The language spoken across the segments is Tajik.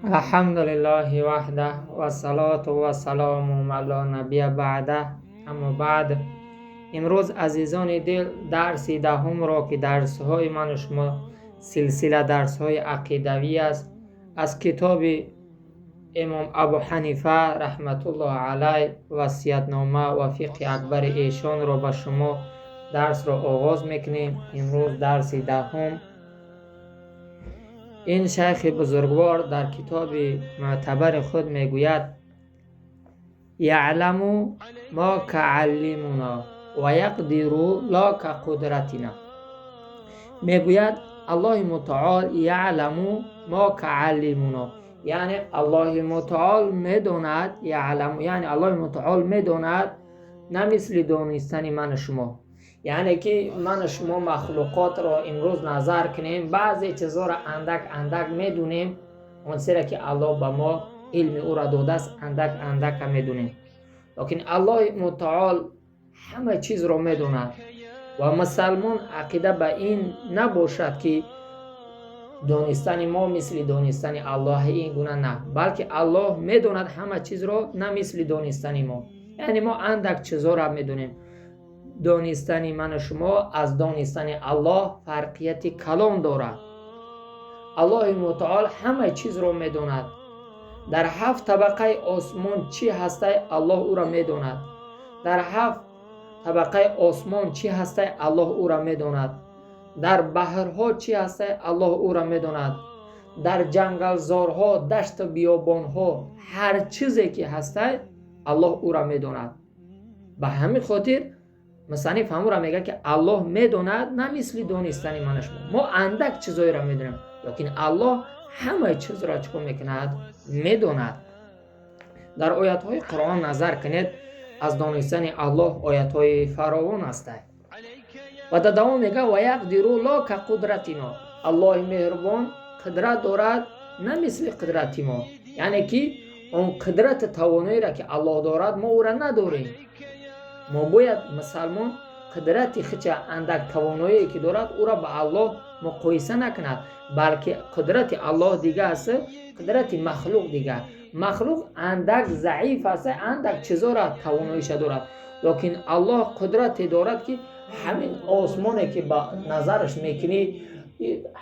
Алҳамдулиллаҳи ваҳдаҳ вассалоту вассалому ало набия баъдаҳ. Аммо баъд, имрӯз, азизони дил, дарси даҳумро, ки дарсҳои ману шумо силсила дарсҳои ақидавӣ аст, аз китоби имом Абу Ҳанифа раҳматуллоҳ алай «Васиятнома ва фиқҳи акбари» эшонро ба шумо дарсро оғоз мекунем. Имрӯз дарси даҳум. Ин шайхи бузургвор дар китоби мӯътабари худ мегӯяд: яъламу мо кааллимуно ва яқдиру ло ка қудратина. Мегӯяд Аллоҳи мутаол яъламу мо кааллимуно, яъне Аллоҳи мутаол медонад, яъламу, яъне Аллоҳи мутаол медонад, на мисли донистани ману шумо. Яъне ки ману шумо махлуқотро имрӯз назар кунем, баъзе чизҳоро андак андак медонем, он чизеро ки Аллоҳ ба мо илми ӯро додааст, андак андака медонем, лекин Аллоҳи мутаол ҳама чизро медонад. Ва мусалмон ақида ба ин набошад, ки донистани мо мисли донистани Аллоҳ, ин гуна на, балки Аллоҳ медонад ҳама чизро, на мисли донистани мо. Яъне мо андак чизҳоро медонем, донистани ману шумо аз донистани Аллоҳ фарқияти калон дорад. Аллоҳи мутаол ҳама чизро медонад. Дар ҳафт табақаи осмон чӣ ҳастай, Аллоҳ ӯро медонад. Дар ҳафт табақаи осмон чӣ ҳастай, Аллоҳ ӯро медонад. Дар баҳрҳо чӣ ҳастай, Аллоҳ ӯро медонад. Дар ҷангалзорҳо, дашту биёбонҳо ҳар чизе ки ҳастай, Аллоҳ ӯро медонад. Ба ҳамин хотир мусанниф ҳамуро мегӯяд, ки Аллоҳ медонад, на мисли донистани ману шумо. Мо андак чизоеро медонем, лекин Аллоҳ ҳамаи чизро чӣ кор мекунад? Медонад. Дар оятҳои Қуръон назар кунед, аз донистани Аллоҳ оятҳои фаровон ҳастанд. Ва дар давом мегӯяд: ва яқдиру ло ка қудратино. Аллоҳи меҳрубон қудрат дорад, на мисли қудрати мо. Яъне ки он қудрати тавоноиро, ки Аллоҳ дорад, мо ӯра надорем. Мо бояд мусалмон қудрати хича, андак тавоноие ки дорад, ӯра ба Аллоҳ муқоиса накунад, балки қудрати Аллоҳ дига аст, қудрати махлуқ дига. Махлуқ андак заиф аст, андак чизоро тавоноиша дорад, лекин Аллоҳ қудрате дорад, ки ҳамин осмоне ки ба назараш мекунӣ,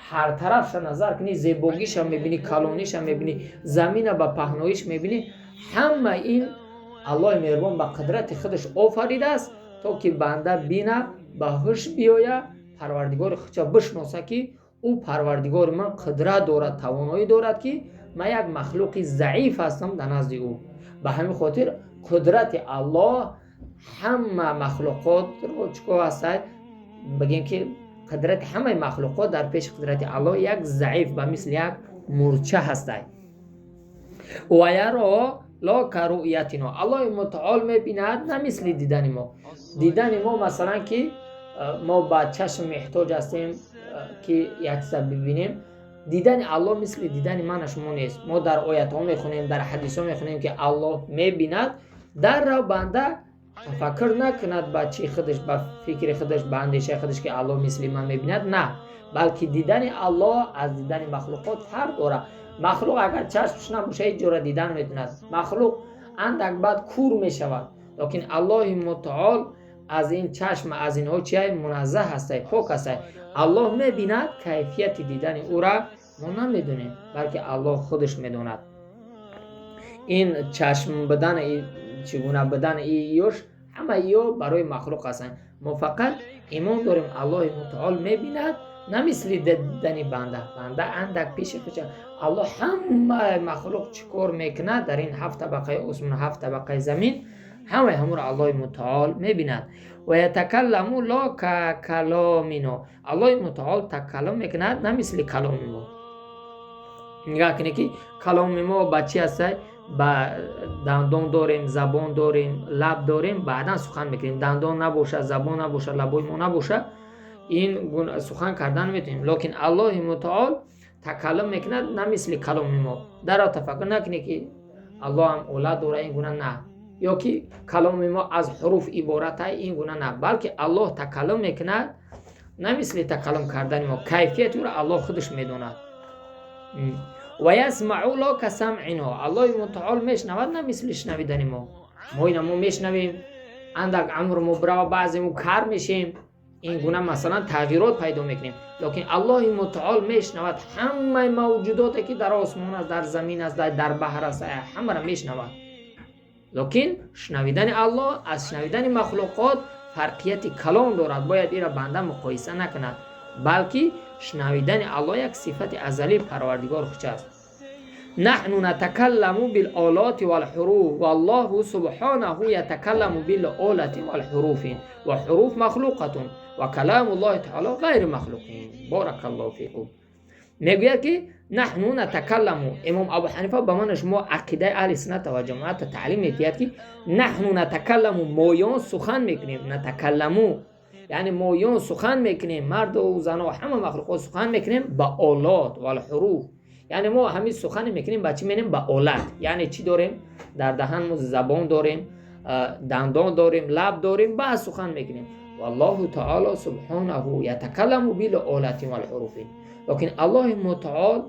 ҳар тарафша назар кунӣ, зебогиша мебинӣ, калониша мебинӣ, замина ба паҳноиш мебинӣ, ҳама ин Аллоҳи меҳрубон ба қудрати худаш офаридааст, то ки банда бина, ба ҳуш биёя, Парвардигори худша бишноса, ки ӯ Парвардигори ман қудрат дорад, тавоноӣ дорад, ки ман як махлуқи заиф ҳастам дар назди ӯ. Ба ҳамин хотир қудрати Аллоҳ ҳама махлуқотро чӣ кор ҳастай, бигем ки қудрати ҳамаи махлуқот дар пеши қудрати Аллоҳ як заиф, ба мисли як мурча ҳастай. Ва яро ло ка руъятино. Аллоҳи мутаол мебинад, на мисли дидани мо. Дидани мо, масалан, ки мо ба чашм меҳтоҷ ҳастем, ки як чиза бибинем, дидани Аллоҳ мисли дидани мана шумо нест. Мо дар оятҳо мехонем, дар ҳадисҳо мехонем, ки Аллоҳ мебинад. Даррав банда тафаккур накунад ба чи худаш, ба фикри худаш, ба андешаи худаш, ки Аллоҳ мисли ман мебинад. На, балки дидани Аллоҳ аз дидани махлуқот фарқ дорад. Махлуқ агар чашмш набоша, ҳеҷ ҷора дидан наметавонад, махлуқ андак баъд кур мешавад, лекин Аллоҳи мутаол аз ин чашм, аз инҳо чия муназзаҳ ҳастай, пок ҳастай. Аллоҳ мебинад, кайфияти дидани ӯра мо намедонем, балки Аллоҳ худаш медонад. Ин чашм будан, чӣ гуна будан, ёш ҳама ё барои махлуқ ҳастанд. Мо фақат имон дорем, Аллоҳи мутаол мебинад, на мисли дидани банда. Банда андак пеши худша, Аллоҳ ҳама махлуқ чӣ кор мекунад дар ин ҳафт табақаи осмон, ҳафт табақаи замин, ҳамаи ҳамуро Аллоҳи мутаол мебинад. Ва ятакалламу ло ка каломино. Аллоҳи мутаол такаллум мекунад, на мисли каломи мо. Нигоҳ кунед, ки каломи мо ба чӣ ҳастай? Ба дандон дорем, забон дорем, лаб дорем, баъдан сухан мекунем. Дандон набошад, забон набошад, лабои мо набошад, ин сухан кардан наметавонем. Лекин Аллоҳи мутаол такаллум мекунад, на мисли каломи мо. Дарро тафаккур накунед, ки Аллоҳ ҳам олат дорад, ин гуна на, ё ки каломи мо аз ҳуруф иборат, ин гуна на, балки Аллоҳ такаллум мекунад, на мисли такаллум кардани мо. Кайфияти ӯро Аллоҳ худаш медонад. Ва ясмау ло касамъино, Аллоҳи мутаол мешнавад, на мисли шунавидани мо. Мо ина мо мешнавем, андак амр мо бирава, баъзе мо кар мешем, ин гуна масалан тағйирот пайдо мекунем. Лекин Аллоҳи мутаол мешнавад ҳамаи мавҷудоте, ки дар осмон аст, дар замин аст, дар баҳр аст, ҳамаро мешнавад. Лекин шунавидани Аллоҳ аз шунавидани махлуқот фарқияти калон дорад. Бояд инро банда муқоиса накунад, балки шунавидани Аллоҳ як сифати азалии Парвардигор хуч аст. Наҳну натакалламу билолоти валҳуруф, валлоҳу субҳонаҳу ятакалламу билолати валҳуруфи, ва ҳуруф махлуқатун, ва каламу ллоҳи таоло ғайри махлуқин. Боракаллоҳу фикум. Мегӯяд, ки наҳну натакалламу, имом Абу Ҳанифа ба ман шумо ақидаи аҳли сунната ва ҷамоата таълим медиҳад, ки наҳну натакалламу, моён сухан мекунем. Натакалламу, яъне моён сухан мекунем, марду зано, ҳама махлуқот сухан мекунем ба олот валҳуруф. Яъне мо ҳамин сухане мекунем, ба чӣ менем? Ба олат. Яъне чӣ дорем дар даҳан? Мо забон дорем, дандон дорем, лаб дорем, баъд сухан мекунем. Валлоҳу таоло субҳонаҳу ятакалламу билолати валҳуруфи, лекин Аллоҳи мутаол,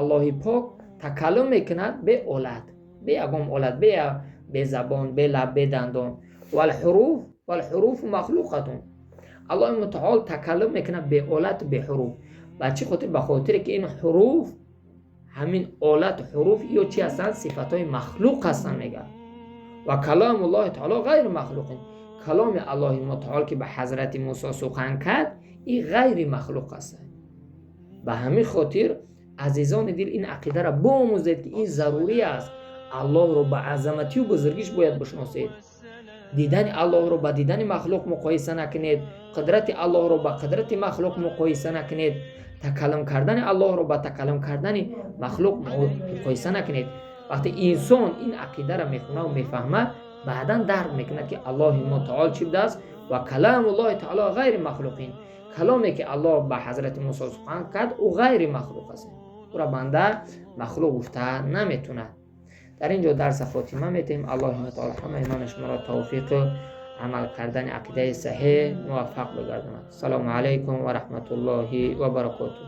Аллоҳи пок такаллум мекунад бе олат, бе ягон олат, бе забон, бе лаб, бе дандон. Валҳуруф, валҳуруфу махлуқатун. Аллоҳи мутаол такаллум мекунад бе олат, бе ҳуруф. Ба чӣ хотир? Ба хотире ки ин ҳуруф, ҳамин олат, ҳуруф ё чӣ ҳастанд? Сифатҳои махлуқ ҳастанд, мегӯяд. Ва калому ллоҳи таоло ғайру махлуқин. Каломи Аллоҳи мутаол, ки ба ҳазрати Мусо сухан кард, ин ғайри махлуқ аст. Ба ҳамин хотир, азизони дил, ин ақидаро биомӯзед, ки ин зарурӣ аст. Аллоҳро ба азаматию бузургиш бояд бишносед. Дидани Аллоҳро ба дидани махлуқ муқоиса накунед, қудрати Аллоҳро ба қудрати махлуқ муқоиса накунед, такаллум кардани Аллоҳро ба такаллум кардани махлуқ муқоиса накунед. Вақте инсон ин ақидаро мехонаву мефаҳмад, баъдан дарк мекунад, ки Аллоҳи мутаол чӣ будааст. Ва каламу ллоҳи таоло ғайри махлуқин. Каломе, ки Аллоҳ ба ҳазрати Мусо сухан кард, ӯ ғайри махлуқ аст, ӯра банда махлуқ гуфта наметавонад. Дар ин ҷо дарса хотима метиҳем. Аллоҳи мутаол ҳамаи ман шуморо тавфиқу амал кардани ақидаи саҳеҳ муваффақ бигардонад. Ассалому алайкум ва раҳматуллоҳи ва баракотуҳ.